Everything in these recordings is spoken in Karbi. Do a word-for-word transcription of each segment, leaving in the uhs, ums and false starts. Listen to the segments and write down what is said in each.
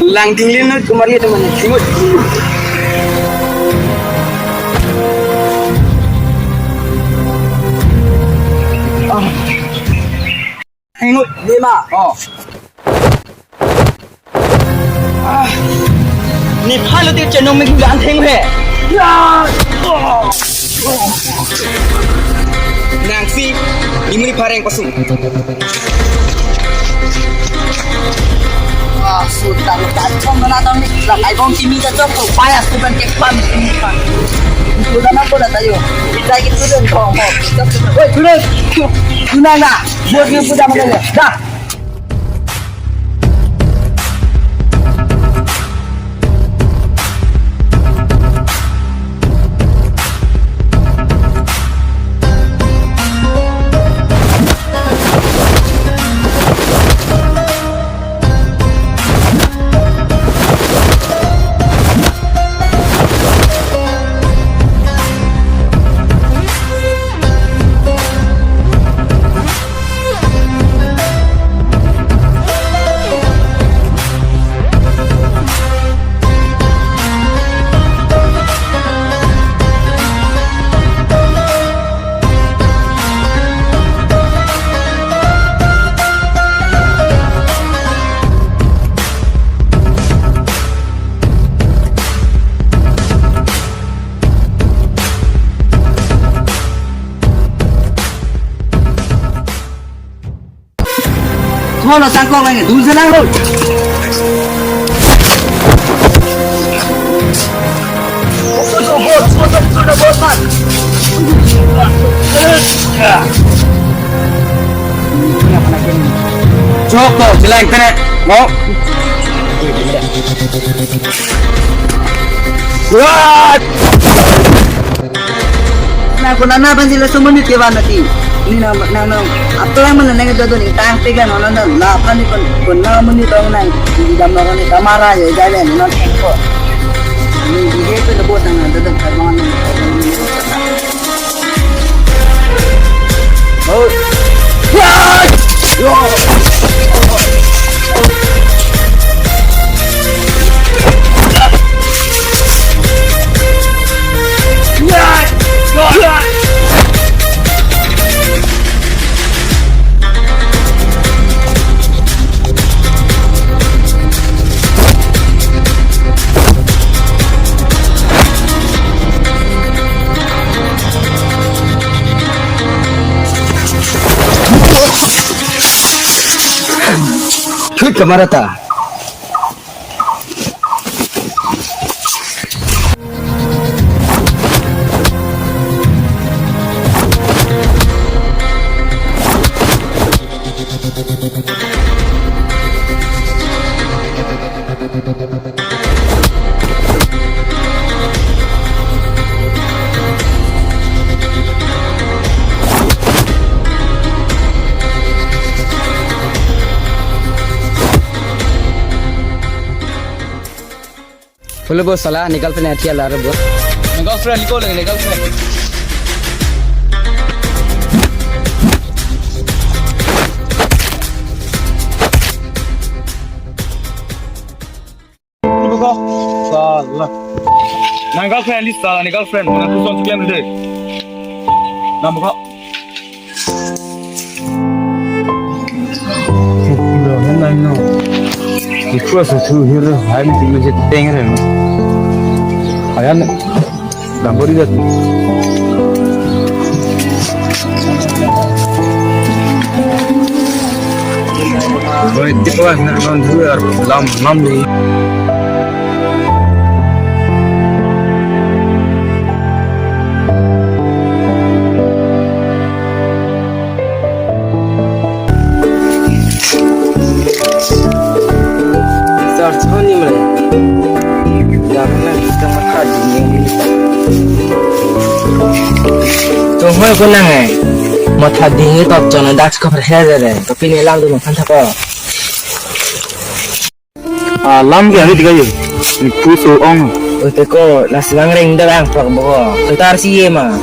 Lang dingli nut kumari teman. Ingut. Ah. Ingut, lima. Oh. Ah. Nephi lote chenong me gulan theng he. Ya. Oh. Nangsi, imuni pareng pasung. Ah, sutang, sutang, sutang, mana tang ni, lah, ai bong kimi ta chok, payas tu kan kek pam, pam. Sudah nampo dah tayo. Kita itu dan kong, kong. Woi, sudah. Sudah dah. Buat ni sudah mana ya? Dah. Thon lo tangkok lang, dun selang lo. Chok to, jelang kena. Mau. What? Na ko nana ban sila sumuni ke ban nati. Ni na na na. Apa yang mana nang itu ni tang tiga nona na. La apa ni kon kon na muni tong nang. Di dam nona ni kamara ya jalan non tengko. Ni di he pe lebo tang na dadam karbon. Oh. Ya! Yo! Thut kamara ta. Hello bos, sala ni girlfriend athi ala ro bos. Ni girlfriend ko le ni girlfriend. Sala. Ni girlfriend li sala ni girlfriend. Mana tu son klem de. Nam ko. Lo, hen nang no. Iku asa thu hir, hai mi tinggal je teng re no. Ayan, dambori dat. Boy, tikwa na non thu ar lam lam ni. Sar choni mre. Darna kita matha dingni. Tumhoi kunang eh. Matha dingni top chona dak ko pherhe re. To pini lang dun kan thako. Ah, lam ke hari tiga ye. Ni puso ong. Ute ko nasi lang reng darang pak bo. Setar si ye ma.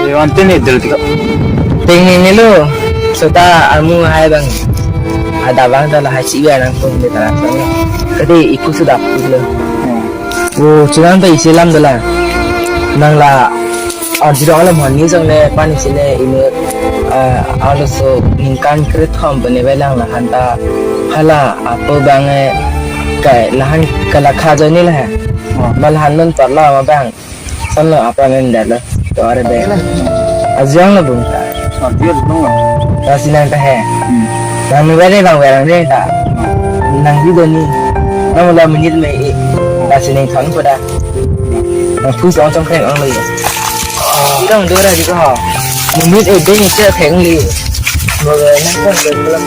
Eh, ante ne del tiga. Ting ni ni lo. Sota amu hai bang. Ada bang ta lahai si ya nang pun de ta. Kade iku sudah pulo. Oh, chinam ta isi alam dola. Nang la arjurong alam honi jong ne pan isi ne ini, eh, aloso ningkan krethom pene belang lahan ta hala apo bang, eh, kai lahan kalakha joni lah. Oh. Malahan non parla ma bang. Sanlo apa nen dalo. To are be. Ajang lo bung ta. Oh, dia dong lo. Lasi nang ta he. Hmm. Nang ni bade bang berang de ta. Nang di doni. Nang la minit me i. Lasi nang thon ko da. Nang phu song song kreng ong lo ya. Idong dora di ko. Minit e de ni che kreng li. Mo nang kon de ko la.